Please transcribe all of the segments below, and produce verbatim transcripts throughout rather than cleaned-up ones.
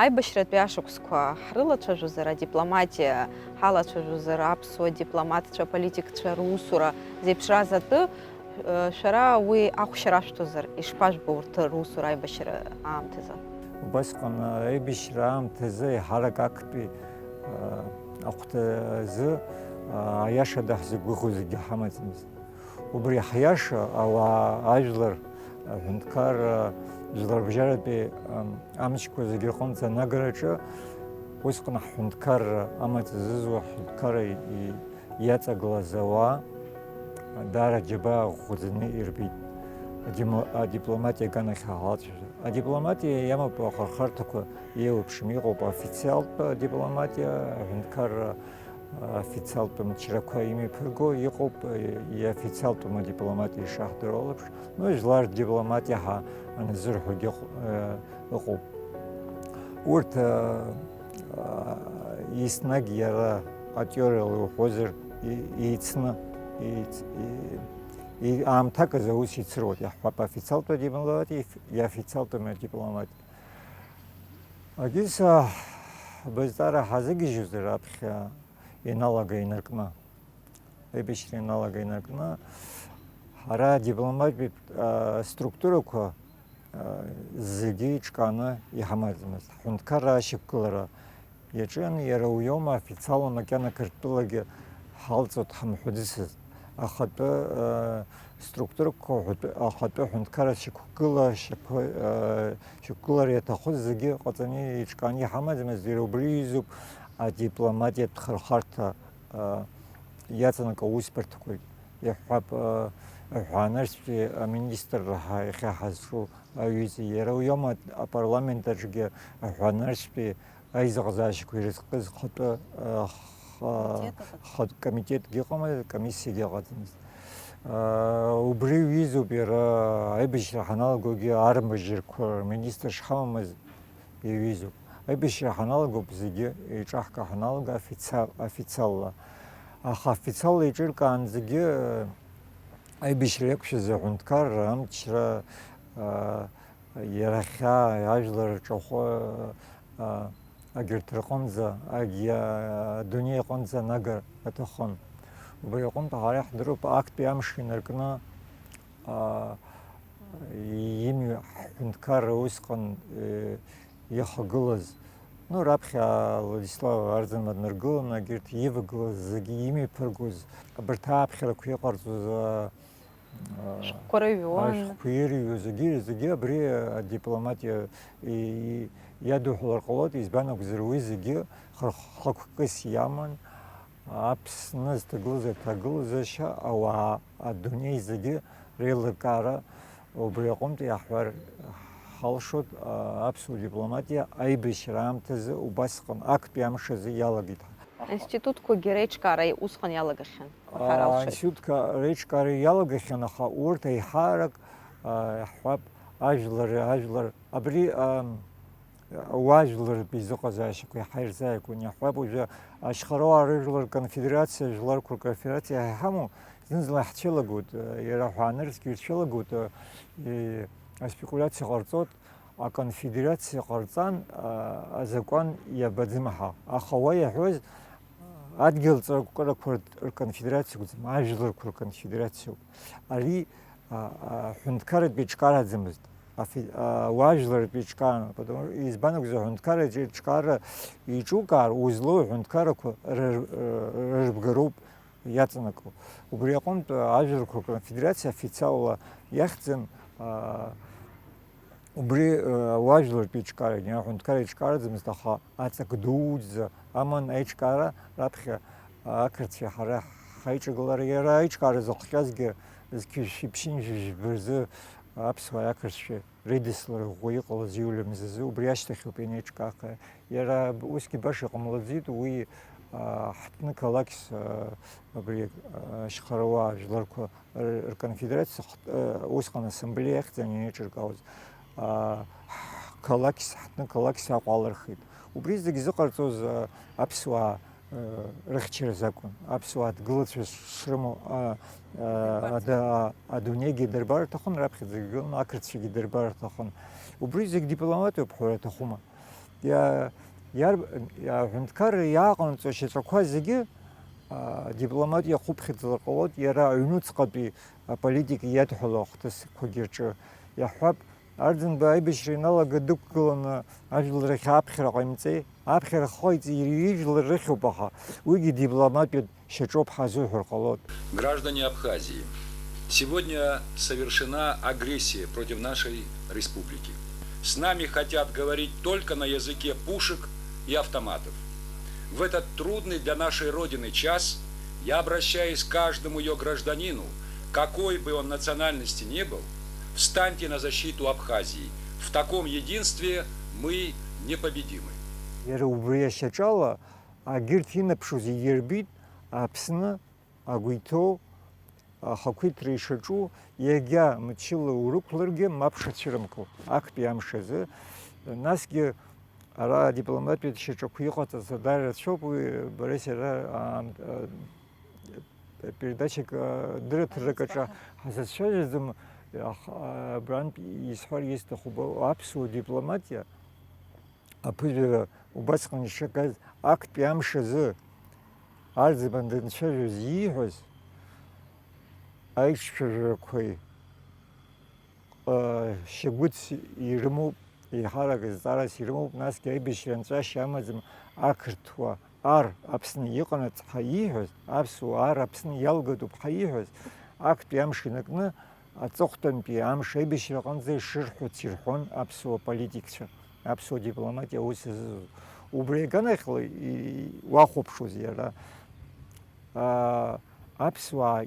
Аибашьратәи ашықәсқәа ҳрылацәажәозар, адипломатиа ҳалацәажәозар, аԥсуа дипломатцәа, аполитикцәа русура зеиԥшраз атәы, шәара уи ахәшьара шәҭозар, ишԥажәбо урҭ русура аибашьра аамҭазы? Убасҟан аибашьра аамҭазы еиҳарак актәи ахәҭазы аиаша даҳзықәгәыӷуа зегьы ҳамаӡамызт. Убри ҳиаша ауаа, ажәлар, аҳәынҭқарра, жәларбжьаратәи, ам, амчқәа зегьы рҟынӡа анагараҿы, усҟан ҳҳәынҭқарра амаҵ зызуа, ҳҳәынҭқарра и-, иаҵагылаз ауаа даара аџьабаа ӷәӷәаӡаны ирбеит адимо-, адипломатиа аганахь ҳалацәажәо. Адипломатиа иамоуп ахырхарҭақәа еиуеиԥшым, иҟоуп официалтә дипломатиа, аҳәынҭқарра официалтә мчрақәа имҩаԥырго иҟоуп, иофициалтәым адипломатиа ишаҳдыруа еиԥш, ну, жәлар рдипломатиа ҳәа аназырҳәогьы ыҟ-, ыҟоуп. Урҭ, еснагь иара атеориала иуҳәозар, и-, еицны, еиц-, и-, и-, аамҭак азы аус ицыруеит, иаҳҳәап, официалтә адипломатиа, иофициалтәым адипломатиа. Агьыс, а, бызҵаара ҳазыгьежьызар аԥхьа иналага инаркны, аибашьра иналага инаркны, ҳара адипломатиатә, а, структурақәа, а, зегьы иҿкааны иҳамаӡамызт. Ҳҳәынҭқарра ашьақәгылара иаҿын, иара уиоума официалла макьана Қырҭтәылагьы ҳалҵуеит ҳамҳәаӡацызт. Ахатәы, э, структурақәа, ахатәы, ахатәы ҳәынҭқарра шьақәгыла-, шьақәы-, э, шьақәгылара иаҭахыз зегьы ҟаҵаны иҿкааны иҳамаӡамызт, иара убри иҩызоуп адипломатиатә хырхарҭа, э, иаҵанакуа аусбарҭақәагь. Иаҳҳәап, э, аҳәаанырцәтәи аминистрра ҳа-, иахьа ҳазҿу аҩыза, иара уиоума апарламент аҿгьы аҳәаанырцәтәи аизыҟазаашьақәа ирызкыз хатәы, а, х-, Комитет ыҟаӡам. Хатә комитетгьы ыҟамызт, комиссиагьы ыҟаӡамызт. А, убри иҩызоуп иара аибашьра ҳаналагогьы армаџьырқәа рминистр шҳамамыз иҩызоуп. Аибашьра ҳаналагоуп зегьы еиҿаҳкаа ҳаналага официал-, официалла. Аха официалла еиҿыркаанӡагьы, а, аибашьра иақәшәаз аҳәынҭқарра, амчра, а, Иара ахьаа, ажәлар рҿахәы, а, агьырҭ рҟынӡа, агьи, а, адунеи аҟынӡа анагар аҭахын. Убри аҟынтә ҳара иаҳдыруп, актәи амш инаркны, а, имҩа ҳҳәынҭқарра усҟан, э, иахагылаз, ну, раԥхьа Владислав Арӡынба днаргыланы, агьырҭ ивагылаз зегьы имҩаԥыргоз, абарҭ ааԥхьарақәа иҟарҵоз, а, Шәҟәқәа рыҩуан. Ашәҟәқәа ирыҩуа зегьы, зегьы абри адипломатиа и-, и-, иадуҳәалар ҟалоит, избан акәзар, уи зегьы хырхәхәыс иаман, Аԥсны зҭагылаз аҭагылазашьа, ауаа, адунеи зегьы реилыркаара, убри аҟынтә иаҳҳәар ҳалшоит, а, аԥсуа дипломатиа аибашьра аамҭазы убасҟан, актәи амш азы иалагеит. Аинститутқәагьы реиҿкаара усҟан иалагахьан. Уҳәар алшоит. Аинститутқәа реиҿкаара иалагахьан, аха урҭ еиҳарак, а, иаҳҳәап, ажәлар, ажәлар, абри, а, ауаажәлартә изыҟазаашьақәа иаҳа ирзааигәан иаҳҳәап, уажәы ашьхаруаа рыжәлар рконфедерациа, жәларқәа рконфедерациа иаҳа иҳамоу, зны-зынла иаҳцәылагоит, а, иара ҳәаанырцәгьа ирцәылагоит, а, и-, аспекулиациа ҟарҵоит, аконфедерациа ҟарҵан, а, азакәан иабаӡым ҳәа. Аха уа иаҳәоз, адгьыл ҵакәкәрақәа рт-, рконфедерациа акәӡам, ажәларқәа рконфедерациоуп. Ари, а, а, ҳәынҭқарратә еиҿкаараӡамызт. Афи-, а, уажәларратә еиҿкааран, потому, избан акәзар, аҳәынҭқарратә еиҿкаара еиҿукаар, узлоу аҳәынҭқаррақәа рыр-, рырбгароуп иаҵанакуа. Убри аҟынтә, а, ажәларқәа рконфедерациа официалла иахьӡын, а, Убри, э, ауаажәлартә еиҿкаарагьы, аҳәынҭқарра еиҿкаараӡамызт, аха аҵак дуӡӡа аман аиҿкаара раԥхьа, а, ақырҭцәеи ҳара ҳаиҿагылара, иара аиҿкаара зыхҟьазгьы зқьи жәшәи ԥшьынҩажәи жәба рзы аԥсуааи ақырҭцәеи реидыслара ӷәӷәа иҟалаз иулҩамыз азы убри ашьҭахьоуп ианеиҿкааха. Иара усгьы баша иҟамлаӡеит, уи, а, ҳҭны қалақьс, а, абри, а, ашьхаруаа жәларқәа р-, рконфедерациа хт-, а, усҟан ассамблеиа ахьӡын ианеиҿыркаауаз, а, ҳ-, қалақьс, ҳҭны қалақьс Аҟәа алырхит. Убри зегь зыҟарҵоз, а, аԥсуаа, а, рыхьчаразы акәын, аԥсуаа адгылацәа шрымоу, а, а, Идырбарц. Ада-, а, адунеигьы идырбар рҭахын, раԥхьаӡагьы гылан, ақырҭцәагьы идырбар рҭахын. Убри зегь дипломатиоуп ҳәа уара аҭахума? Иа-, иар-, аҳәынҭқарра иааҟанаҵо ашьаҿақәа зегьы, а, дипломатиа хәыԥхьыӡла ҟалоит, иара аҩнуҵҟатәи аполитика иадҳәало ахҭысқәагьы рҿы. Иаҳҳәап, Арӡынба аибашьра иналага дықәгыланы ажәлар рахь аԥхьара ҟаимҵеи? Аԥхьара хыҟаиҵеит, иара ижәлар рыхьуп, аха уигьы дипломатиатә шьаҿоуп ҳазуҳәар ҟалоит. Граждане Абхазии, сегодня совершена агрессия против нашей республики. С нами хотят говорить только на языке пушек и автоматов. В этот трудный для нашей Родины час я обращаюсь к каждому её гражданину, какой бы он национальности ни был: встаньте на защиту Абхазии. В таком единстве мы непобедимы. Иара убри ашьаҿала, агьырҭ инаԥшуаз егьирбеит, Аԥсны агәы иҭоу ахақәиҭра ишаҿу, иагьа мчыла урықәларгьы мап шацәырымго, актәи амш азы. Насгьы ара адипломатиатә шьаҿақәа иҟаҵаз даара рацәоуп, уи бареи сара, аа, передачак, аа, дырраҭарак аҿы ҳазацәажәаӡом, аха, аа, абрантә исҳәар исҭахуп, аԥсуа дипломатиа аԥыжәара убасҟан ишагаз, актәи амш азы Арӡынба данцәажәоз ииҳәоз аиҿцәажәарақәеи, ҟ-, шьагәыҭс ирымоуп, еиҳарак зҵаарас ирымоуп, насгьы аибашьра нҵәашьа амаӡам, ақырҭуа ар Аԥсны иҟанаҵ ҳәа ииҳәаз, аԥсуа ар Аԥсны иалгатәуп ҳәа ииҳәаз, актәи амш инаркны аҵыхәтәантәи амш аибашьраҟынӡа ишырҳәоц ирҳәон аԥсуа политикцәа, аԥсуа дипломатиа аус азызуз. Убри аганахьала и-, уахәаԥшуаз иара, аа, аԥсуаа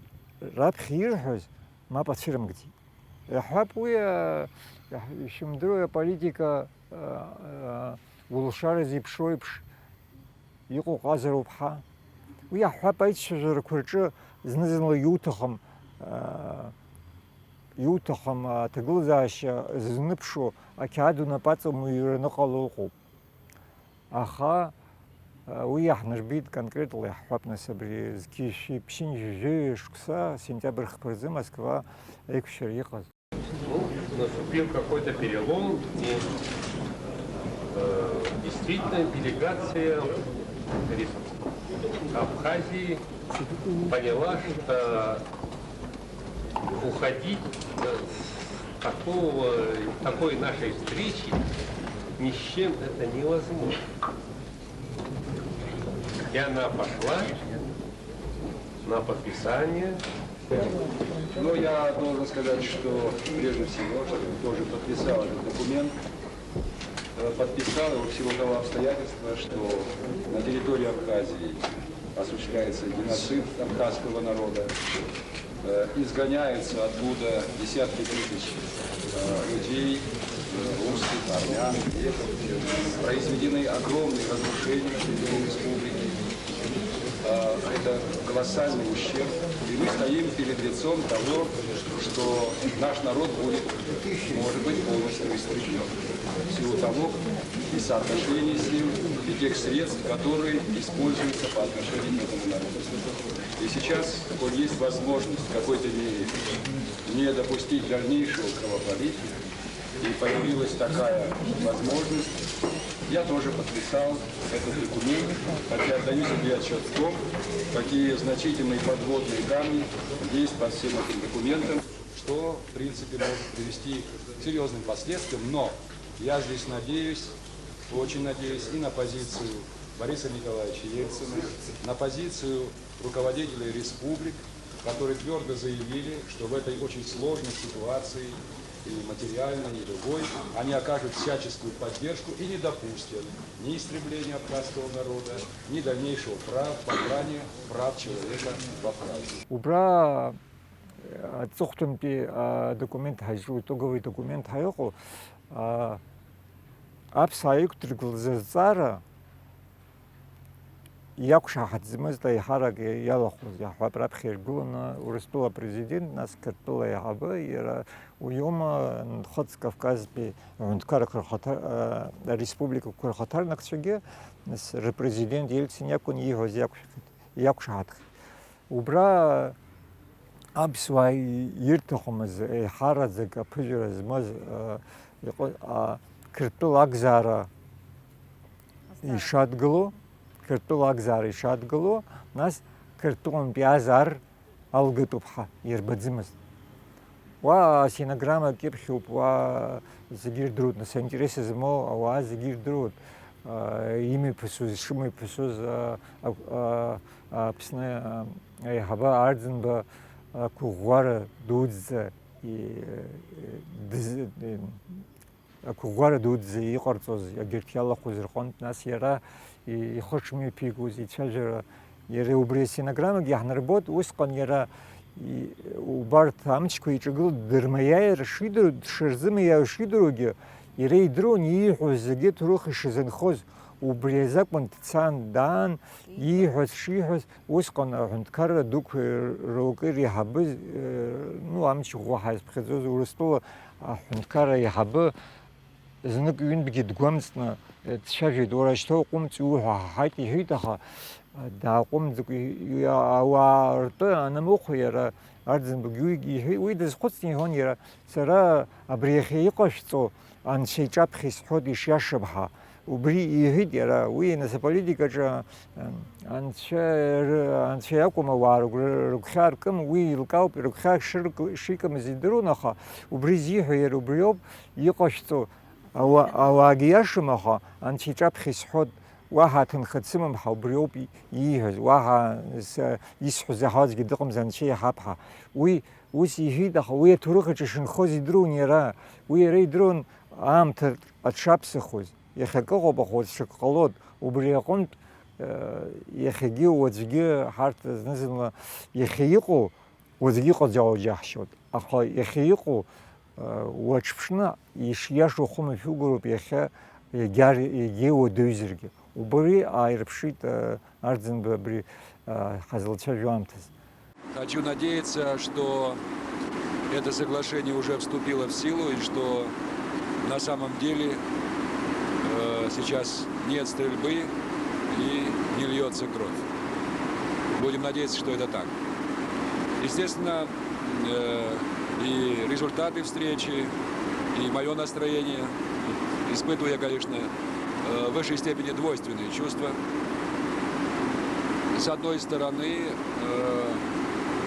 раԥхьа ирҳәоз мап ацәырымгӡеит. Иаҳҳәап, уи, аа, иаҳ-, ишәымдыруеи, аполитика, аа, аа, улшара зеиԥшроу еиԥш, иҟоу ҟазароуп ҳәа. Уи иаҳҳәап, аицәажәарақәа рҿы зны-зынла иуҭахым, аа, иуҭахым аҭагылазаашьа зызныԥшуа ақьаад унапаҵа умыҩраны ҟало ыҟоуп. Аха, аа, уи иаҳнарбеит конкретла, иаҳҳәап, нас, абри зқьи жәшәи ԥшьынҩажәи жәаҩа шықәса сентиабр хԥа рзы Москва аиқәшәара иҟаз. Ну, наступил какой-то перелом, и, э, действительно делегация Рес-, Абхазии поняла, что уходить, э, с такого, такой нашей встречи ни с чем это невозможно. И она пошла на подписание. Но я должен сказать, что прежде всего, что я тоже подписал этот документ, э, подписал его в силу того обстоятельства, что на территории Абхазии осуществляется геноцид абхазского народа, э, изгоняются оттуда десятки тысяч, э, людей, э, русских, армян, греков. Произведены огромные разрушения в республике. А, это колоссальный ущерб. И мы стоим перед лицом того, что наш народ будет, может быть, полностью истреблен. В силу того и соотношений сил, и тех средств, которые используются по отношению к этому народу. И сейчас, коль есть возможность в какой-то мере не допустить дальнейшего кровопролития, и появилась такая возможность, я тоже подписал этот документ, хотя отдаю себе отчет в том, какие значительные подводные камни есть под всем этим документом, что, в принципе, может привести к серьёзным последствиям, но я здесь надеюсь, очень надеюсь и на позицию Бориса Николаевича Ельцина, на позицию руководителей республик, которые твёрдо заявили, что в этой очень сложной ситуации, и материальной, и любой, они окажут всяческую поддержку и не допустят ни истребления абхазского народа, ни дальнейшего прав, попрания прав человека в Абхазии. Убра, э, аҵыхәтәантәи, э, документ ҳазҿу, итоговый документ ҳәа иҟоу, э, аԥсуаа иқәдыргылаз азҵаара иақәшаҳаҭӡамызт аиҳарак иалахәыз, иаҳҳәап, раԥхьа иргыланы Урыстәыла апрезидент, нас Қырҭтәыла аиҳабы, иара уиоума, нхыҵ Кавказтәи аҳәынҭқаррақәа рхаҭа-, а, ареспубликақәа рхаҭарнакцәагьы, нас рпрезидент Ельцин иакәын ииҳәоз иақәшәахьеит, иақәшаҳаҭхеит. Убра аԥсуаа ирҭахымыз, еиҳараӡак аԥыжәара змаз, а, иҟы-, а, Қырҭтәыла акзаара Ишадгыло, Қырҭтәыла акзаара ишадгыло, нас Қырҭтәылантәи азар алгатәуп ҳәа ирбаӡымызт. Уа астенограмма кьыԥхьуп, уа зегьы ирдыруеит, нас аинтерес змоу ауаа зегьы ирдыруеит, а, имҩаԥысуаз, шымҩаԥысуаз, а, а, а, Аԥсны, а, аиҳабы Арӡынба ақәыӷәӷәара дуӡӡа, и-, дыз-, ақәыӷәӷәара дуӡӡа иҟарҵоз, егьырҭ иалахәыз рҟынтә, нас иара и-, ихы шмҩаԥигоз, ицәажәара, иара убри астенограммагьы иаҳнарбоит, усҟан иара и-, убарҭ амчқәа иҿагыло дырмаиааир шидыру, дшырзымаиааиуа шидыругьы, иара идыруан ииҳәоз зегьы ҭоурых ишазынхоз, убри азакәын дцан, даан, ииҳәоз шиҳәоз, усҟан аҳәынҭқарра дуқәа роук иреиҳабыз, э, ну, амч ӷәӷәа ҳазԥхьаӡоз Урыстәыла аҳәынҭқарра аиҳабы знык-ҩынтәгьы дгәамҵны, э, дцәажәеит, уара шьҭа уҟәымҵ, иуҳәо ҳаҳаит, иҳәеит, аха, э, дааҟәымҵӡакәа, и-, и-, ауаа ртәы анамыхәо иара Арӡынбагьы уигьы иҳәеит, уи дазхәыцны иҳәон иара, сара абри иахьа иҟашәҵо Анцәа иҿаԥхьа исҳәоит ишиашам ҳәа. Убри иҳәеит иара. Уи нас аполитикаҿы, м, анцәа ры-, анцәа иакәым ауаа рыгәра-, рыгәхьаа ркым, уи илкаауп, рыгәхьаа шырк-, шикымыз идыруан, аха убри зиҳәо иара убриоуп иҟашәҵо. Ауа-, ауаагьы иашам, аха анцәа иҿаԥхьа исҳәоит, уаҳа аҭынха дсымам ҳәа убриоуп и-, ииҳәаз, уаҳа с-, исҳәо заҳауазгьы дыҟамзар анцәа иаҳап ҳәа. Уи ус иҳәеит, аха уи аҭоурых аҿы ишынхоз идыруан иара. Уи иара идыруан аамҭа аҽаԥсахуаз. Иахьакы ыҟоуп, аха уаҵәшьак ҟалоит. Убри аҟынтә, э, иахьагьы уаҵәгьы ҳарҭ зны-зынла иахьа иҟоу уаҵәгьы иҟаӡоу џьаҳшьоит. Аха иахьа иҟоу, э, уаҽԥшны ишиашоу хымҩаԥугароуп иахьа егьар-, егьа уадаҩзаргьы. Убри ааирԥшит, э, Арӡынба абри, э, ҳазлацәажәо аамҭазы. Хочу надеяться, что это соглашение уже вступило в силу и что на самом деле, э, сейчас нет стрельбы и не льется кровь. Будем надеяться, что это так. Естественно, э, и результаты встречи, и моё настроение, испытываю я, конечно, э, в высшей степени двойственные чувства. С одной стороны, э,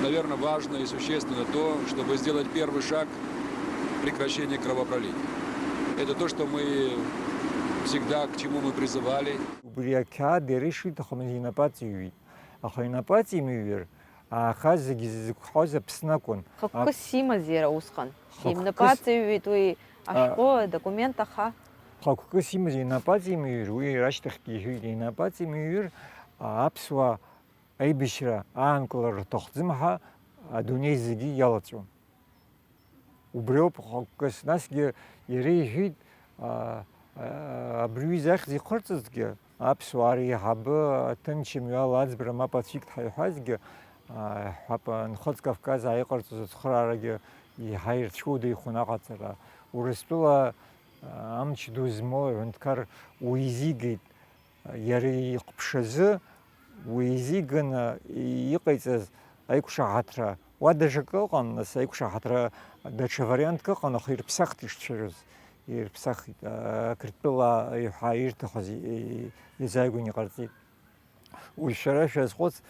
наверное, важно и существенно то, чтобы сделать первый шаг прекращения кровопролития. Это то, что мы всегда, к чему мы призывали. Убри ақьаад иара ишиҭахымыз инапы аҵаҩит. Аха инапы аҵимыҩыр, ааха зегьы ззықәҳауаз Аԥсны акәын. Хықәкыс имаз иара усҟан. Хықәкыс- Инапы аҵаҩит уи ашәҟәы, адокумент, аха. Хықәкыс имаз инапы аҵимыҩыр, уи рашьҭахьгьы иҳәеит, инапы аҵимыҩыр, а, аԥсуаа аибашьра аанкылара рҭахӡам ҳәа адунеи зегьы иалаҵәон. Убриоуп хықәкыс. Насгьы иара иҳәит, а, а, абри аҩыза ахьӡ ихырҵазгьы, аԥсуаа реиҳабы аҭынчымҩала аӡбара мап ацәикт ҳәа иҳәазгьы, а, иҳәап, Нхыҵ Кавказ ааиҟарҵоз ацхыраарагьы еиҳа ирцәыуадаҩхон аҟаҵара. Урыстәыла, а, амч ду змоу аҳәынҭқар уизигеит. Иара иҟәԥшазы уи изиганы иҟаиҵаз аиқәшаҳаҭра уа даҽакы ыҟан, нас аиқәшаҳаҭра даҽа вариантк ыҟан, аха ирыԥсахт ишцәажәоз, ирыԥсахит, а, Қырҭтәыла ҳәа ирҭахыз и-, и-, изааигәаны иҟарҵеит. Уи шәара шәазхәыц,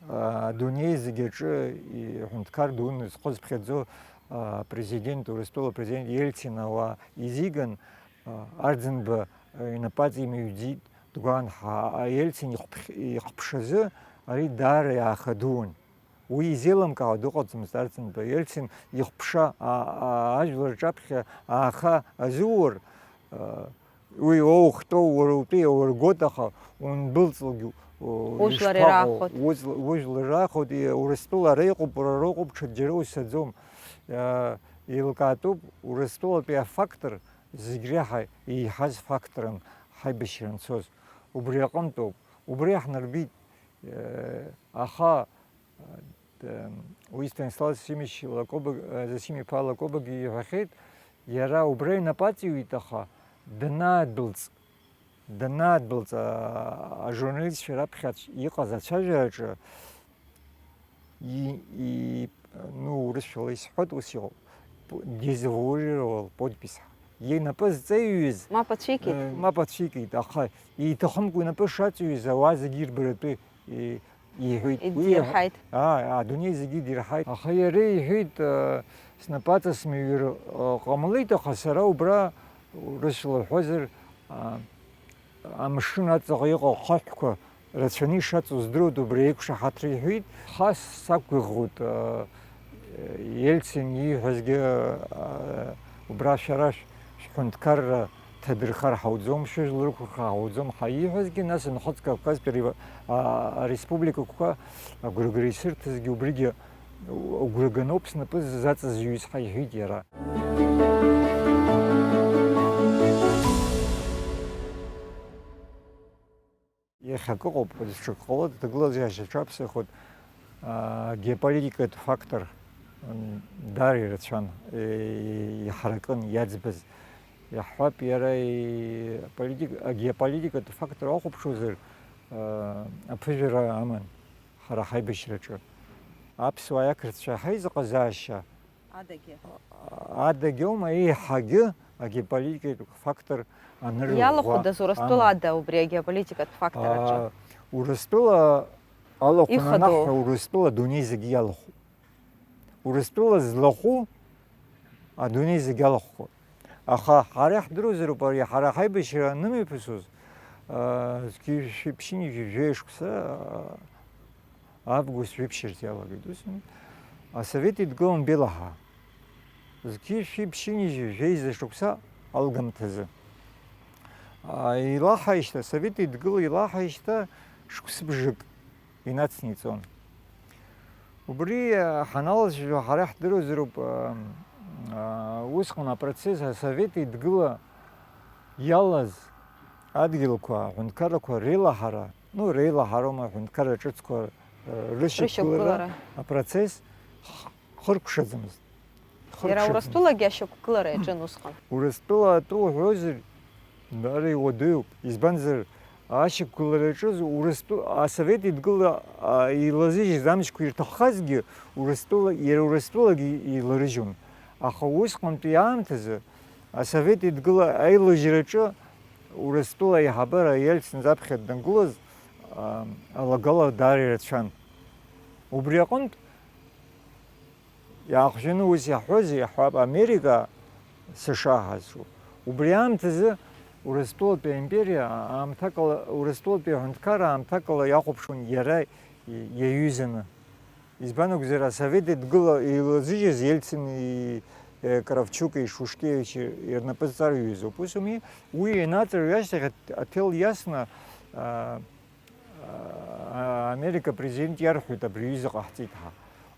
а, адунеи зегь аҿы иҳәынҭқар дуны зхы зԥхьаӡо, а, президент, Урыстәыла президент Ельцин ауаа изиган, а, Арӡынба, а, инапаҵаимыҩӡеит, дгәаанҳа, а, Ельцин ихәԥх-, ихәԥшазы ари даара иаахадуун. Уи изеилымкаауа дыҟаӡамызт Арӡынба. Ельцин ихәԥша, а, а, ажәлар рҿаԥхьа ааха азуур, а, уи уа ухтәоу уара утәы иаургоит, аха ундәылҵлогьы, у-, Ужәлар ишԥаҟоу? Ирахоит. Ужәла-, ужәлар ирахоит, и-, Урыстәыла ара иҟоуп, уара ара уҟоуп, ҽаџьара узцаӡом. А, еилкаатәуп, Урыстәылатәи афактор зегь реиҳа еиҳаз факторын ҳаибашьра анцоз. Убри аҟынтәоуп. Убри ҳнарбеит. Э, аха, э, уи Станислав Зосимович Лакоба, э, Зосим-иԥа Лакобагьы иҳәахьеит, иара убра инапаҵаҩит, аха данаадәылҵ, данаадәылҵ, а, ажурналистцәа раԥхьа ацә-, иҟаз ацәажәараҿы и-, и-, ну, урысшәала исҳәоит, ус иҟоуп, п-, дезавуалировал подпись. инапы зҵаҩыз, мап ацәикит. Э, мап ацәикит, аха иҭахымкәа инапы шаҵаҩыз ауаа зегьы ирбаратәы, э, иҳәеит. Уи Идирҳаит. Аа, адунеи зегьы идирҳаит. Аха иара иҳәеит, э, снапы аҵасмыҩыр, э, ҟамлеит, аха сара убра, урысшәала ҳәозар, а, амшын аҵаҟа иҟоу ахаҳәқәа рацәаны ишаҵоу здыруеит, убри еиқәшаҳаҭра иҳәеит. Хас сақәгәыӷуеит, э, Ельцин ииҳәазгьы, э, убра шәара шә-, шәҳәынҭқарра ҭадырхар ҳауӡом, шәыжәлар ықәырхар ҳауӡом ҳәа ииҳәазгьы, нас Нхыҵ Кавказтәи ре-, а, ареспубликақәа агәрагара исырҭазгьы убригьы агәра ганоуп снапы заҵазҩыз ҳәа иҳәеит иара. Иахьак ыҟоуп, даҽак ҟалоит, аҭагылазаашьа аҽаԥсахуеит, аа, геополитикатә фактор, м, даара ирацәан, е-, иҳаракын иаӡбаз. Иаҳҳәап, иара и-, политик-, агеополитикатә фактор уахәаԥшуазар, аа, аԥыжәара аман ҳара ҳаибашьраҿы. Аԥсуаа иақырҭцәа ҳаизыҟазаашьа Адагьы. Адагьоума еиҳагьы агеополитикатә фактор анырӷәӷәа Иалахәыдаз Урыстәыла аман. Ада убри агеополитикатә фактор аҿы? Аа, Урыстәыла алахәын Ихадоу. Анаҳҳәа, Урыстәыла адунеи зегьы иалахәуп. Урыстәыла злахәу адунеи зегьы алахәхоит. Аха ҳара иаҳдыруазароуп ари, ҳара ҳаибашьра анымҩаԥысуаз, аа, зқьи жәшәи ԥшьынҩажәи жәаҩа шықәса, аа, август жәиԥшьырц иалагеит. Ус, асовет идгылан Белаҳа. Зқьи жәшәи ԥшьынҩажәи жәеиза шықәса алгамҭазы. А, илаҳаишьҭа, асовет идгыла илаҳаишьҭа шықәсыбжак инацны иҵон. Убри, а, ҳаналацәажәо ҳара иаҳдыруазароуп, а, а, усҟан апроцесс асовет идгыла иалаз адгьылқәа, аҳәынҭқаррақәа реилаҳара, ну, реилаҳароума, аҳәынҭқарра ҿыцқәа, э, рышьақәгылара, Рышьақәгылара. Апроцесс х-, хыркәшаӡамызт. Иара Хыркәшаӡамызт. Урыстәылагьы ашьақәгылара иаҿын усҟан. Урыстәыла атәы уҳәозар, даара иуадаҩуп. Избанзар, ашьақәгылара иаҿыз Урыстәы-, асовет идгыла, а, еилазыжьыз амчқәа ирҭаххазгьы, Урыстәыла, иара Урыстәылагьы еиларыжьуан. Аха усҟантәи аамҭазы асовет идгыла аилыжьраҿы Урыстәыла аиҳабыра Ельцин заԥхьа дангылаз, а, алагала даара ирацәан. Убри аҟынтә иаахжәаны ус иаҳҳәозеи, иаҳҳәап, Америка, США ҳазҿу. Убри аамҭазы Урыстәылатәи аимпериа аамҭакала, Урыстәылатәи аҳәынҭқарра аамҭакала иахәаԥшуан иара иаҩызаны. Избан акәзар, асовет идгыла еилазыжьыз Ельцини, э, Кравчуки, Шушкевичи рнапы зҵарҩыз ауп. Ус ауми? Уи ианаҵырҩ ашьҭахь аҭ-, аҭел иасны, а, а, Америка президент иарҳәоит абри аҩыза ҟаҳҵеит ҳәа.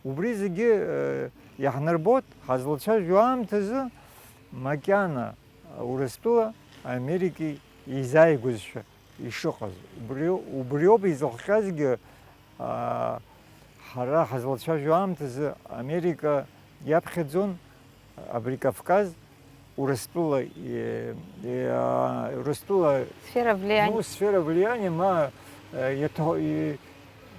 Убри зегьы, э, иаҳнарбоит, ҳазлацәажәо аамҭазы макьана Урыстәыла Америкеи изааигәазшәа ишыҟаз. Убри, убриоуп изыхҟьазгьы, аа, ҳара ҳазлацәажәо аамҭазы Америка иаԥхьаӡон абри Кавказ Урыстәыла, е, е, аа, Урыстәыла, Сфера влияния. Ну, сфера влияния, ма, э, иаҭо-, и-,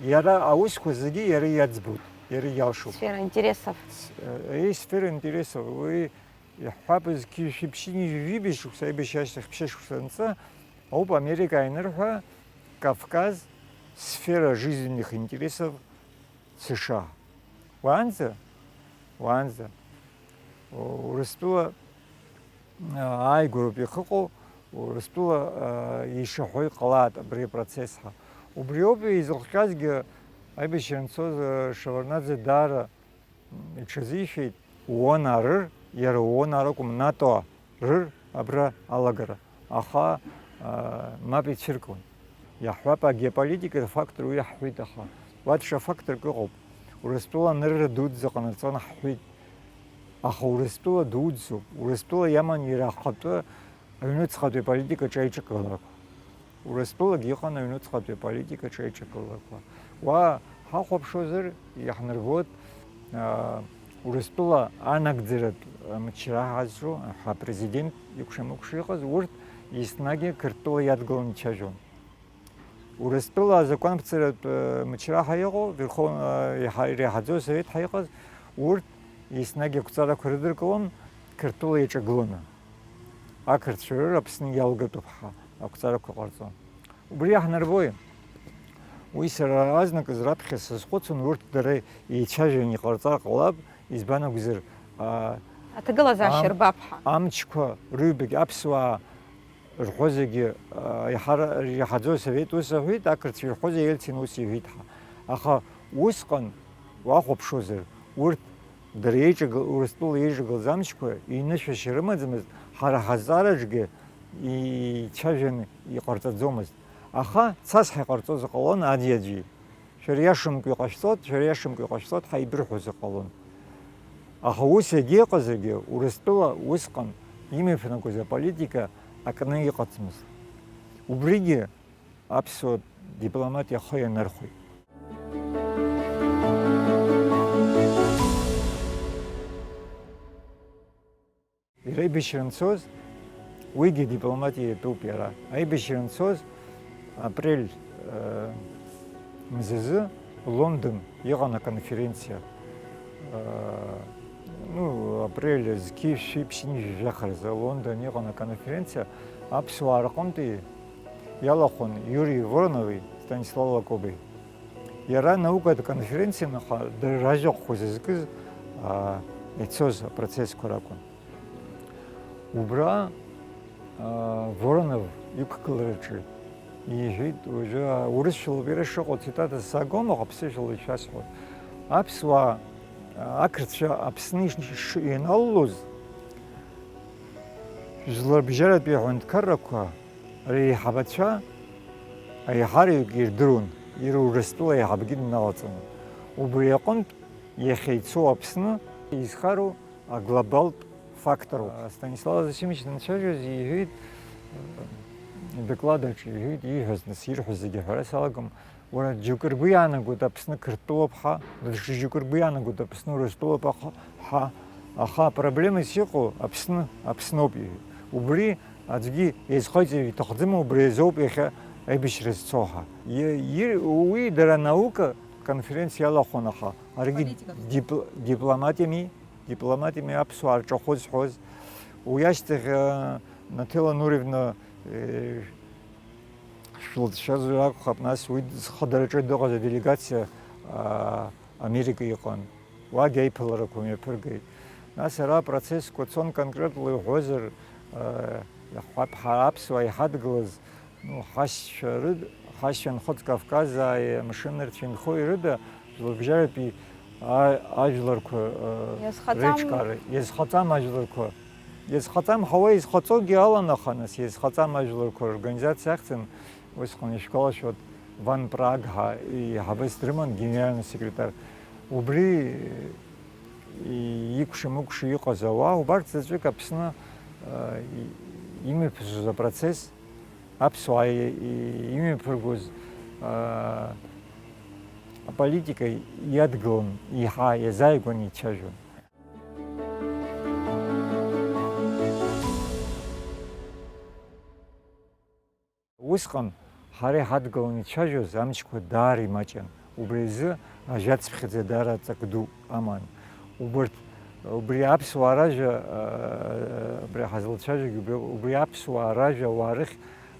иара аусқәа зегьы иара иаӡбоит, иара иалшоит. Сфера интересов. С-, э, и сфера интересов, уи Иаҳҳәап, зқьи жәшәи ԥшьынҩажәи жәибжь шықәса аибашьра ашьҭахь ԥшьышықәса анҵы ауп Америка ианырҳәа Кавказ сфера жизненных интересов США. Уаанӡа, уаанӡа Урыстәыла, а, ааигәароуп иахыҟоу, Урыстәыла, а, ишаҳәо иҟалааит абри апроцесс ҳәа. Убриоуп изыхҟьазгьы аибашьра анцоз, а, Шеварднаӡе даара иҽазишәеит, ООН-аа рыр, иара ООН-аа ракәым, НАТО-аа рыр абра алагара, аха, аа, мап ицәыркуан. Иаҳҳәап, агеополитикатә фактор уи иаҳҳәеит, аха уа даҽа факторк ыҟоуп. Урыстәыла анырра дуӡӡа ҟанаҵон ҳҳәеит, аха Урыстәыла дуӡӡоуп, Урыстәыла иаман иара ахатәы аҩнуҵҟатәи аполитикаҿы аиҿагыларақәа. Урыстәылагьы иҟан аҩнуҵҟатәи аполитикаҿы аиҿагыларақәа. Уа ҳахәаԥшуазар, иаҳнарбоит, аа, Урыстәыла анагӡаратә мчра ҳазҿу, ҳа-, апрезидент икәша-мыкәша иҟаз, урҭ еснагь Қырҭтәыла иадгыланы ицәажәон. Урыстәыла азакәанԥҵаратә, э, мчра ҳәа иҟоу, Верхов-, э, иҳа-, иреиҳаӡоу асовет ҳәа иҟаз, урҭ еснагь ақәҵарақәа рыдыркылон Қырҭтәыла иаҿагыланы. Ақырҭцәа рыр Аԥсны иалгатәуп ҳәа ақәҵарақәа ҟарҵон. Убри иаҳнарбои? Уи сара азныказ раԥхьа сазхәыцуан, урҭ дара еицәажәаны иҟарҵар ҟалап, избан акәзар, аа, Аҭагылазаашьа ам-, рбап ҳәа. Амчқәа рыҩбагь аԥсуаа рҳәозаргьы, аа, иаҳара-, иаҳаӡоу асовет ус аҳәеит, ақырҭцәа ирҳәозар Ельцин ус иҳәеит ҳәа. Аха усҟан уахәаԥшуазар, урҭ дара еиҿагыл-, Урыстәыла еиҿагылаз амчқәа инышәашьа рымаӡамызт, ҳара ҳазҵаараҿгьы ицәажәаны иҟарҵаӡомызт. Аха цас ҳаиҟарҵозар ҟалон аӡәи-аӡәи. Шәара иашамкәа иҟашәҵот, шәара иашамкәа иҟашәҵот ҳәа ибырҳәозар ҟалон. Аха ус егьыҟазаргьы, Урыстәыла усҟан имҩаԥнагоз аполитика акны иҟаӡамызт. Убригьы аԥсуа дипломат ихы ианырхәеит. Иара аибашьра анцоз, уигьы дипломатиа иатәуп иара. Аибашьра анцоз, апрель, э, мзазы Лондон иҟан аконференциа. Э, ну, апрель зқьи шәи ԥшьынҩажәи жәаха рзы Лондон иҟан аконференциа аԥсуаа рҟынтәи иалахәын Иури Воронови Станислав Лакоби. Иара наукатә конференциан аха дара ражәахәқәа зызкыз, аа, ицоз апроцессқәа ракәын. Убра, аа, Воронов иқәгылараҿы иҳәеит, уажәы аурысшәалоуп иара шыҟоу, цитата сагом, аха аԥсышәала ишәасҳәоит. Аԥсуаа, аа, ақырҭцәа Аԥсны иш-, иш-, ианалалоз, жәларбжьаратәи аҳәынҭқаррақәа реиҳабацәа аиҳараҩык ирдыруан, иара Урыстәыла аиҳабгьы дналаҵаны. Убри аҟынтә иахьа ицо Аԥсны изхароу аглобалтә факторуп. Станислав Зосимович данцәажәоз иҳәеит, э, идоклад аҿы иҳәеит, ииҳәаз, нас, ирҳәаз зегьы аҳәара салагом, уара, џьоукы ргәы иаанагоит Аԥсны Қырҭтәылоуп ҳәа, даҽа џьоукы ргәы иаанагоит Аԥсны Урыстәылоуп аха-, ҳәа, аха апроблемас иҟоу Аԥсны, Аԥсноуп иҳәеит. Убри аӡәгьы иазхаҵаҩ иҭахӡам, убри азоуп иахьа аибашьра зцо ҳәа. Иа-, ир-, уи дара анаука конференциа иалахәын, аха аригьы политикатә дипл-, дипломатиами, дипломатиами аԥсуаа рҿахәы зҳәоз. Уи ашьҭахь, э, Наҭела Нуровна, э, шәлыҵшәазар акәхап, нас уи зхадараҿы дыҟаз аделегациа, аа, Америка иҟан. Уагь аиԥыларақәа мҩаԥыргеит. Нас ара апроцессқәа цон, конкретла иуҳәозар, аа, иаҳҳәап, ҳара аԥсуаа иҳадгылаз, ну, ҳашьцәа рыд-, ҳашьцәа нхыҵ Кавказааи амшыннырцәи нхои рыда, жәларбжьаратәи а-, ажәларқәа, аа, Иазхаҵам. Реиҿкаара, иазхаҵам ажәларқәа. Иазхаҵам ҳәа уа изхаҵогьы алан, аха нас иазхаҵам ажәларқәа рорганизациа ахьӡын, усҟан ишәгәалашәоит, Ван Праг ҳәа еиҳабыс дрыман, генеральный секретарь. Убри икәша-мыкәша иҟаз ауаа, убарҭ заҵәык Аԥсны, а, и-, имҩаԥысыз апроцесс, аԥсуаа и-, и-, имҩаԥыргоз, а, аполитика иадгылон, еиҳа иазааигәан ицәажәон. Усҟан ҳара иҳадгыланы ицәажәоз амчқәа даара имаҷын, убри азы ажәацԥхьаӡа даара ҵак ду аман. Убырҭ, убри аԥсуаа ражәа, аа, абри ҳазлацәажәогьы убри, убри аԥсуаа ражәа ауаа рыхь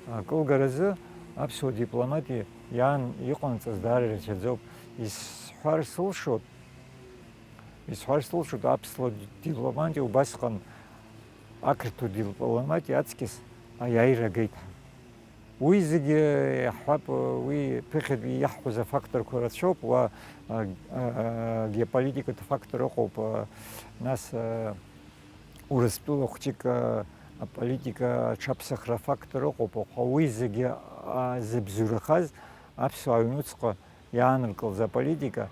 акылгаразы аԥсуа дипломатиа иаан иҟанаҵаз даара ирацәаӡоуп. Исҳәар сылшоит, Исҳәар сылшоит, аԥсуа дипломатиа убасҟан ақырҭуа дипломатиа аҵкьыс аиааира агеит ҳәа. Уи зегьы иаҳҳәап, уи ԥыхьатәи иаҳҳәоз афакторқәа рацәоуп, уа, а, а, геополитикатә фактор ыҟоуп, а, нас, а, Урыстәыла хәҷык, а, аполитика аҽаԥсахра афактор ыҟоуп, аха уи зегьы, а, зыбзоурахаз аԥсуаа аҩнуҵҟа иааныркылаз аполитика,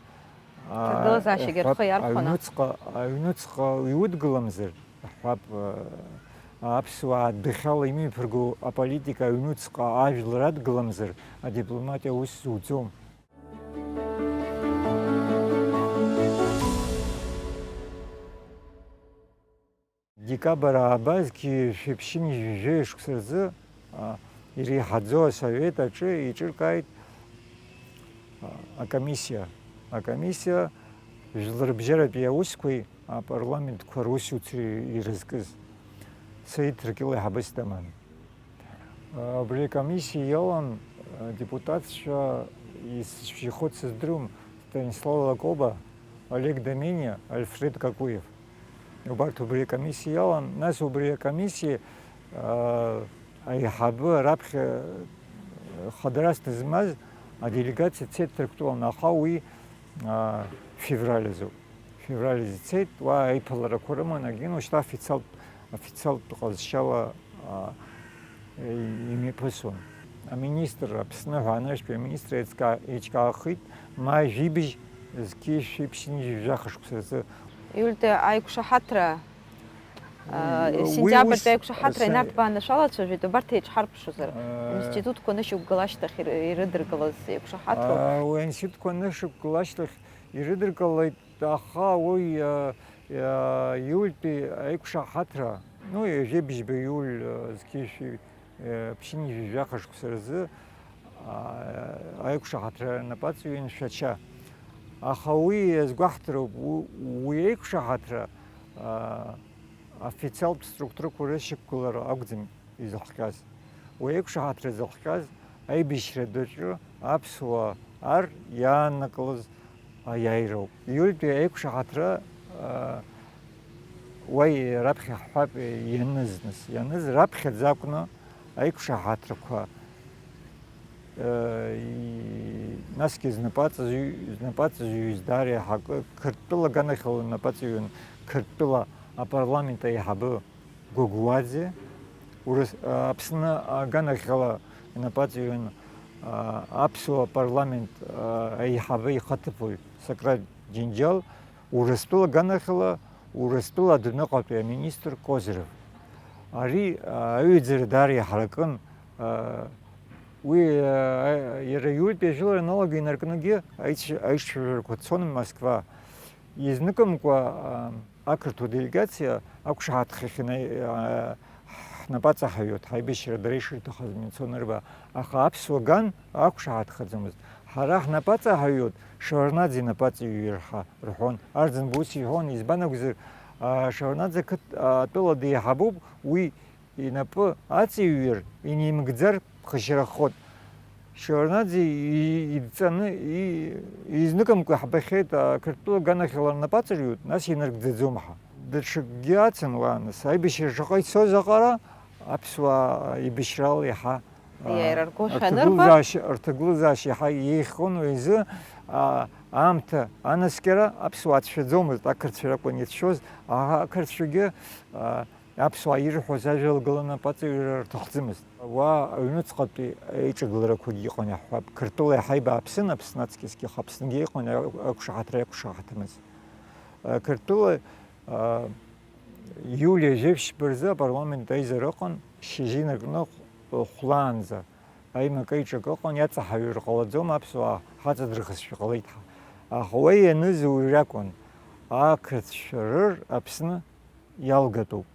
аа, Ҭагылазаашьагьы иҳәап, рхы иархәаны. Аҩнуҵҟа, аҩнуҵҟа иудгыламзар, иҳәап, аа, аԥсуаа адәахьала имҩаԥырго аполитика аҩнуҵҟа ажәлар адгыламзар, адипломатиа аус зуӡом. Декабр ааба зқьи жәшәи ԥшьынҩажәи жәаҩа шықәса рзы, а, иреиҳаӡоу асовет аҿы еиҿыркааит, а, акомиссиа. Акомиссиа жәларбжьаратәи аусқәеи апарламентқәа русуцәеи ирызкыз. Саид Ҭырқьыл аиҳабыс даман. Убри акомиссиа иалан адепутатцәа, исшәихоит сыздыруам, Станислав Лакоба, Олег Домениа, Альфред Какуев. Убарҭ убри акомиссиа иалан, нас убри акомиссиа, аа, аиҳабы раԥхьа хадара змаз аделегациа дцеит Ҭырқәтәылан, аха уи, аа, февраль азоуп. Февраль азы ицеит, уа аиԥыларақәа рыман, агьын уажәшьҭа официалтә, официалтә ҟазшьала, аа, имҩаԥысуан. Аминистр, Аԥсны ҳәа анаҩстәи аминистр еиҿка-, еиҿкаахеит, маи жәибжь зқьи жәшәи ԥшьынҩажәи жәаха шықәса рзы. Иультәи аиқәшаҳаҭра, аа, Уи сентиабртәи ус аиқәшаҳаҭра са- инарҭбааны шәалацәажәеит, убарҭ еиҿҳарԥшызар, Аа. Институтқәа нышьақәгыла ашьҭахь ир-, ирыдыркылаз еиқәшаҳаҭроуп. Аа, уи аинститутқәа нышықәгыла ашьҭахь ирыдыркылеит. Аха уи, а, а, иультәи аиқәшаҳаҭра, ну, ҩажәи бжьба иуль, а, зқьи жәшәи, а, ԥшьынҩажәи жәаха шықәса рзы, а, аиқәшаҳаҭра напаҵаҩын Шәача. Аха уи иазгәаҳҭароуп, у-, уи аиқәшаҳаҭра, а, официалтә структурақәа рышьақәгылара акәӡам изыхҟьаз. Уи аиқәшаҳаҭра зыхҟьаз аибашьра дәаҿы аԥсуаа ар иааннакылаз аиааира ауп. Иультәи аиқәшаҳаҭра, аа, уа раԥхьа ҳҳәап ианыз, нас, ианыз раԥхьаӡа акәны аиқәшаҳаҭрақәа, аа, и-, насгьы знапаҵаҩ-, знапаҵаҩыз даара иаҳакы, Қырҭтәыла аганахьала напаҵаҩын Қырҭтәыла апарламент аиҳабы Гогуаӡе, Урыс-, Аԥсны аганахьала инапаҵаҩын, а, аԥсуа парламент, а, аиҳабы ихаҭыԥуаҩ Сократ Џьынџьал, Урыстәыла аганахьала Урыстәыла адәныҟатәи аминистр Козырев. Ари, а, аҩаӡара даара иаҳаракын, а, уи, а, иара иультәи ажәылара аналага инаркныгьы аицәажәарақәа цон Москва. Изныкымкәа, а, ақырҭуа делегациа ақәшаҳаҭхахьан, а, ҳнапаҵаҳаҩуеит, ҳаибашьра дара ишырҭахыз Минцон Ырба, аха аԥсуа ган ақәшаҳаҭхаӡомызт. Ҳара ҳнапаҵаҳаҩуеит, Шеварднаӡе инапаҵаҩуир ҳәа рҳәон. Арӡынба ус иҳәон, избан акәзар, а, Шеварднаӡе ақыҭ-, атәыла деиҳабуп, уи инапы аҵаҩҩыр, инимгӡар ԥхашьарахоит. Шеварднаӡе и-, идҵаны, и-, изныкымкәа иаҳбахьеит, а, Қырҭтәыла аганахьала рнапаҵаҩуеит, нас инаргӡаӡом ҳәа. Даҽакгьы ацын уа, нас, аибашьра шаҟа ицоз аҟара, аԥсуаа еибашьрала иаҳа, а, Иааираргошәа анырба? Рҭагылазаашьа, рҭагылазаашьа иаҳа еиӷьхон, уи азы, а, аамҭа анаскьара аԥсуаа цәшәаӡомызт, ақырҭцәа ракәын ицәшәоз, аха ақырҭцәагьы, а, аԥсуаа ирҳәоз ажәа лгаланы апаҵаҩра рҭахӡамызт. Уа аҩныҵҟатәи аиҿагыларақәагьы иҟан, иаҳҳәап, Қырҭтәыла иаҳа ибааԥсын, Аԥсны аҵкьысгьы, аха Аԥсныгьы иҟан, ақәшаҳаҭра иақәшаҳаҭымыз. Қырҭтәыла, а, иули жәеиԥшьба рзы апарламент аизара ыҟан, шьыжьи наркны хә-, хәлаанӡа. Аимак-аиҿак ыҟан, иаҵаҳаҩыр ҟалаӡом, аԥсуаа ҳаҵадырхызшәа ҟалеит ҳәа. Аха уа ианыз уаҩ ракәын, ақырҭцәа рыр Аԥсны иалгатәуп.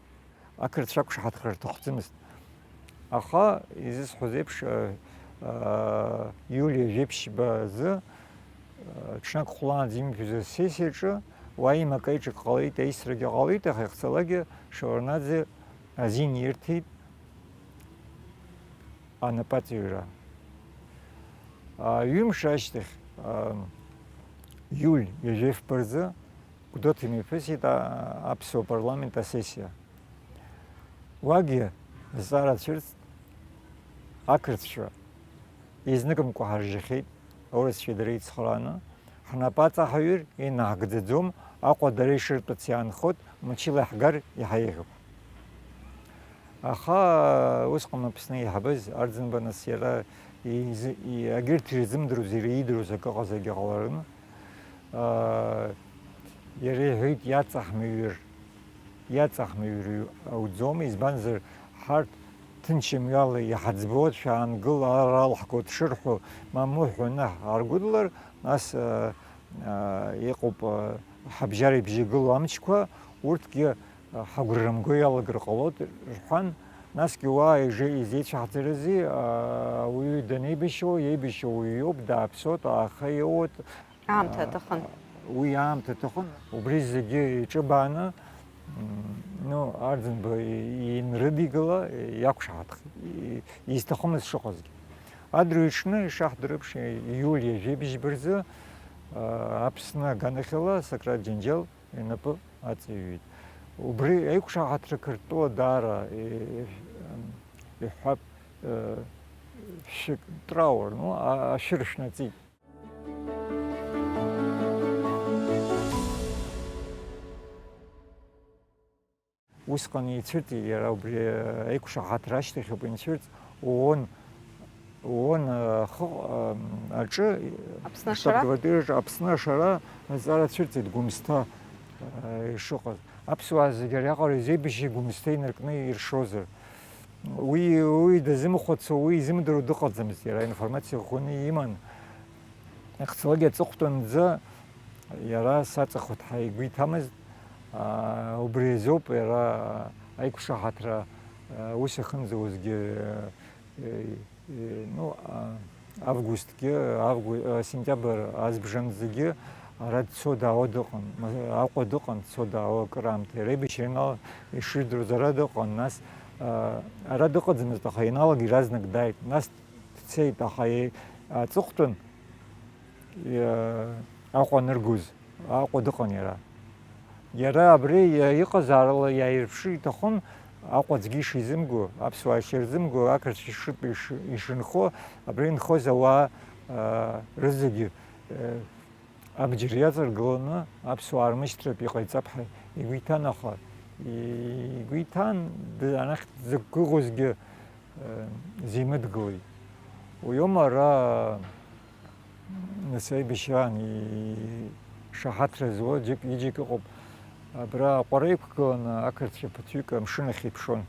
Ақырҭцәа ақәшаҳаҭхар рҭахӡамызт. Аха, изысҳәаз еиԥш, а, а, иули жәеиԥшьба азы, а, ҽнак хәлаанӡа имҩаԥыз асессиаҿы уа имак-аиҿак ҟалеит, аисрагьы ҟалеит, аха иахьцалакгьы Шеварднаӡе азин ирҭеит анапаҵаҩра. А, ҩымш ашьҭахь, а, иуль ҩажәи фба рзы Гәдоуҭа имҩаԥысит, а, аԥсуа парламент асессиа. Уагьы зҵаара цәырҵт, ақырҭцәа изныкымкәа ҳаржьахьеит, аурысцәеи дареи еицхрааны, ҳнапаҵаҳаҩыр инаҳгӡаӡом, Аҟәа дара ишыртәыц иаанхоит, мчыла иаҳгар иаҳа еиӷьуп. Аха усҟан Аԥсны еиҳабыз Арӡынба, нас, иара изы-, и-, агьырҭ ирзымдыруаз, иара иидыруаз акы ыҟазаргьы ҟаларын. Аа, иара иҳәеит, иаҵаҳмыҩыр, иаҵаҳмыҩыр ауӡом, избанзар, ҳарҭ ҭынч мҩала иҳаӡбоит, шәаангыл, ара алҳгоит шырҳәо, мамоу ҳәаны ҳаргәыдлар, нас, аа, аа, иҟоуп, аа, ҳабжьара ибжьы гылоу амчқәа, урҭгьы ҳагәра рымго иалагар ҟалоит рҳәан, насгьы уа ижи-, изеицәаҳҵарызи, аа, ауаҩы данеибашьуа, еибашьуа уаҩ иоуп, дааԥсоит, аахеиоуеит. Аамҭа аҭахын. Уи аамҭа аҭахын. Убри зегьы иҿыбааны, м, ну, Арӡынба и-, инры-, Идгыла иақәшаҳаҭхеит, и-, изҭахымыз шыҟазгьы. Адырҩаҽны, ишаҳдырԥшуа, иулиа жәибжьба рзы, а, Аԥсны аганахьала Сократ Џьанџьал инапы аҵаҩит. Убри аиқәшаҳаҭра Қырҭтәыла даара, и-, и-, иҳәап, э, шәык, траур, ну, а-, ашәыр шәнаҵеит. Усҟан ицәырҵит иара убри, э, аиқәшаҳаҭра ашьҭахь ауп инцәырҵ, ООН, ООН, э, хы-, э, аҿы, Аԥсны ашара? Штаб-квартираҿы Аԥсны ашара азҵаара цәырҵит Гәымсҭа, э, ишыҟаз. Аԥсуаа зегьы ариаҟара изеибашьи Гәымсҭа инаркны иршозар? Уи, уи дазымхәыцуа, уи изымдыруа дыҟаӡамызт, иара аинформациа ӷәӷәаны иман. Ихцалакгьы аҵыхәтәанӡа иара саҵахоит ҳәа игәы иҭамызт. Аа, убри азоуп иара аиқәшаҳаҭра, аа, ус иахьынӡауазгьы, э, э, ну, а, августгьы, авгу-, а, сентиабр азбжанӡагьы ара дцо-даауа дыҟан, ма-, Аҟәа дыҟан, дцо-даауа акыраамҭа. Иара аибашьра ианал-, ишидыруаз ара дыҟан, нас, а, ара дыҟаӡамызт, аха ианалага иаразнак дааит. Нас дцеит, аха и-, аҵыхәтәан, иа-, Аҟәа аныргоз, Аҟәа дыҟан иара. Иара абри иа-, иҟазаарала иааирԥшыр иҭахын, Аҟәа аӡәгьы ишизымго, аԥсуаа ишырзымго, ақырҭцәа ишыртәу иш-, ишынхо, абри инхоз ауаа, аа, рызегьы, э, абџьар иаҵаргыланы аԥсуаа рмышьҭратә иҟаиҵап ҳәа игәы иҭан, аха и-, игәы иҭан, д-, анахь дзықәгәыӷуазгьы, э, зимыдгылеит. Уиоума ара, нас, аибашьраан ишаҳаҭра зуа џьык-ҩыџьак ыҟоуп. Абра аҟәара иқәгыланы ақырҭцәа ԥыҭҩык амшын ахь иԥшуан.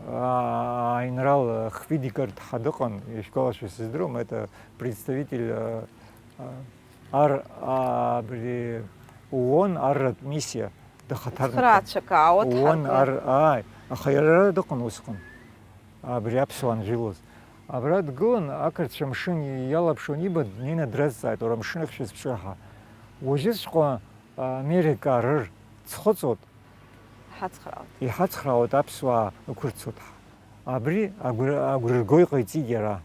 Аа, аинрал Хвидикар ҭҳа дыҟан, ишәгәалашәо сыздыруам, это представитель, а, а, ар-, а, абри ООН арратә миссиа дахаҭарнакуан. Цхырааҩцәак аауа ООН ар-, ааи, аха иара ара дыҟан усҟан, абри аԥсуаа анжәылоз. Абра дгылан, ақырҭцәа амшын иалаԥшуан, иба днеины дразҵааит, уара амшын ахь шәызԥшыр ҳәа. Уажәыҵәҟьа Америка арыр ӡхыҵуеит. Иҳацхраауеит. Иҳацхраауеит аԥсуаа ықәырцоит ҳәа. Абри агәра, агәра рго иҟаиҵеит иара.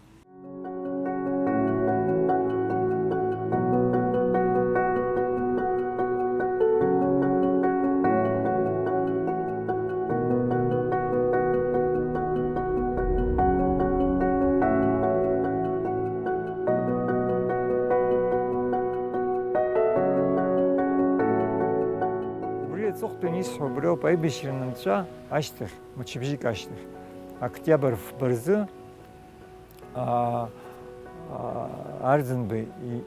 Убри аҵыхәтәан исҳәо убриоуп, аибашьра анынҵәа ашьҭахь, мчыбжьык ашьҭахь, октиабр фба рзы, аа, аа, Арӡынба и-,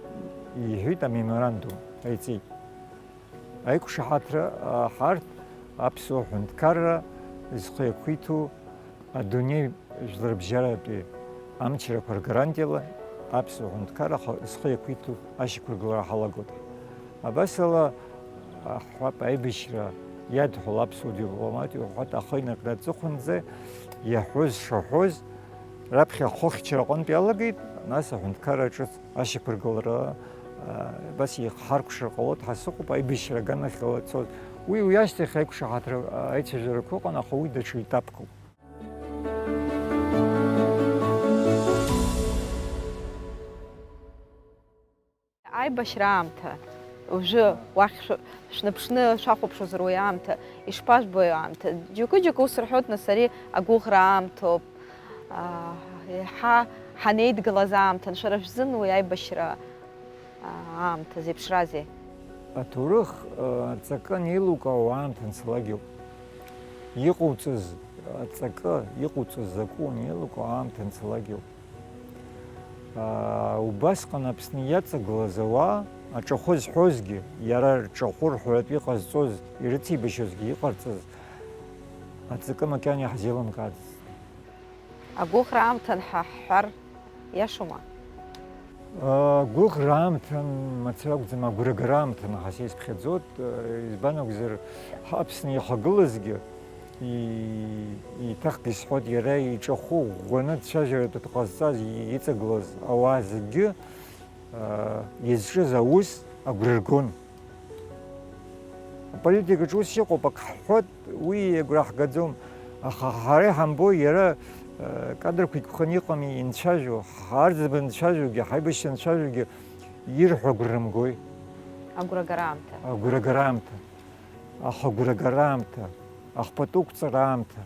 иҳәеит, амеморандум ҟаиҵеит. Аиқәшаҳаҭра, аа, ҳарҭ аԥсуа ҳәынҭқарра зхы иақәиҭу адунеи жәларбжьаратәи амчрақәа ргарантиала аԥсуа ҳәынҭқарра ха-, зхы иақәиҭу ашьақәыргылара ҳалагоит. Абасала, аҳ-, ҳәап, аибашьра иадҳәало аԥсуа дипломат иҳәат ахы инаркны аҵыхәанӡа иаҳәоз шаҳәоз, раԥхьа ахәыхьчара аҟынтә иалагеит, нас аҳәынҭқарра ҿыц ашьақәыргылара, а, абас иҳаркәшар ҟалоит ҳәа сыҟоуп, аибашьра аганахьала ицоз. Уи, уи ашьҭахь аиқәшаҳаҭра, а, аицәажәарақәа ыҟан, аха уи даҽа етапк ауп. Аибашьра аамҭа, уажәы уахь шә-, шәнаԥшны шәахәаԥшуазар уи аамҭа, ишԥажәбои аамҭа? Џьоукы-џьоукы ус рҳәоит, нас ари агәыӷра аамҭоуп, аа, еиҳа ҳанеидгылаз аамҭан. Шәара шәзын уи аибашьра, аа, аамҭа зеиԥшразеи? Аҭоурых, э, аҵакы анеилукаауа аамҭа анцалакгьы ауп. Иҟауҵаз аҵакы, иҟауҵаз закәу анеилукаауа аамҭа анцалакгьы ауп. Аа, убасҟан Аԥсны иаҵагылаз ауаа, аҿахәы зҳәозгьы, иара рҿахәы рҳәаратә иҟазҵоз, ирыцеибашьозгьы иҟарҵаз аҵакы макьана иаҳзеилымкаацызт. Агәыӷра аамҭан ҳәа ҳҳәар иашоума? Агәыӷра аамҭан мацара акәӡам, агәрагара аамҭан ҳәа сеицԥхьаӡоит, избан акәзар, Аԥсны ихагылазгьы, и-, еиҭахгьы исҳәоит, иара иҿахәы ӷәӷәаны дцәажәаратәы дҟазҵаз, и-, иҵагылаз ауаа зегьы, а, изҿыз аус агәра ргон. Аполитикаҿы ус иҟоуп, ак ҳҳәоит, уи агәра ҳгаӡом. Аха ҳара иҳамбои, иара, э, кадрқәа икәханы иҟами инцәажәо, ҳарӡба нцәажәогьы, ҳаибашьцәа нцәажәогьы ирҳәо агәра рымгои? Агәрагара аамҭа. Агәрагара аамҭа, ахәагәрагара аамҭа, ахәбатәы ықәҵара аамҭа.